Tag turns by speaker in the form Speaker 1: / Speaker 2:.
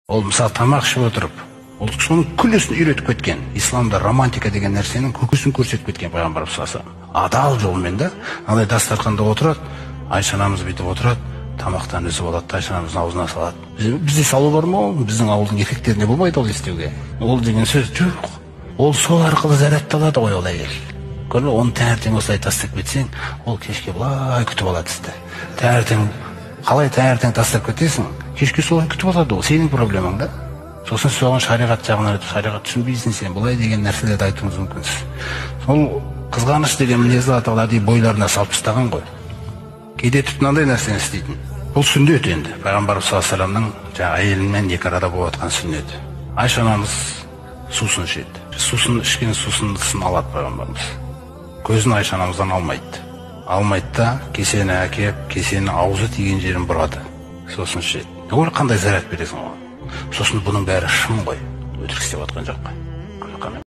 Speaker 1: Ол мысалы тамақ ішіп отырып, ол соның күллісін үйретіп кеткен. Исламда романтика деген нәрсенің көкесін көрсетіп кеткен пайғамбарымыз саллаллаху алейхи вассалам. Адал жолмен да, андай дастарханда отырады, Айша анамыз бүйтіп отырады, тамақтан үзіп алады, Айша анамыздың аузына салады. Бізде салу бар ма ол? Біздің ауылдың еркектеріне болмайды ол істеуге. Ол деген сөз жоқ. Ол сол арқылы зарядталады ғой ол әйел. Көрдің бе? Оны таңертең осылай тастап кетсең, ол кешке былай күтіп алады сізді. Таңертең қалай таңертең тастап кетесің, кешке солай күтіп алады ол, сенің проблемаң да. Сосын соған шариғат жағынан айтып, шариғат түсінбейсің сен, былай деген нәрселерді айтуыңыз мүмкінсіз. Сол қызғаныш деген мінезді Алла тағала әдейі бойларына салып тастаған ғой. Кейде тіпті мынандай нәрсені істейтін. Бұл сүннет енді. Пайғамбарымыз саллаллаху алейхи вассаламның жаңағы әйелімен екі арада болып жатқан сүннеті. Айша анамыз сусын ішеді. Сусын ішкен сусындысын алады пайғамбарымыз. Көзін Айша анамыздан алмайды. Алмайды да кесені әкеп, кесенің аузы тиген жерін бұрады. Сосын ішеді. Ол қандай заряд бересің оған? Сосын бұның бәрі шын ғой. Өтірік істеп жатқан жоқ қой.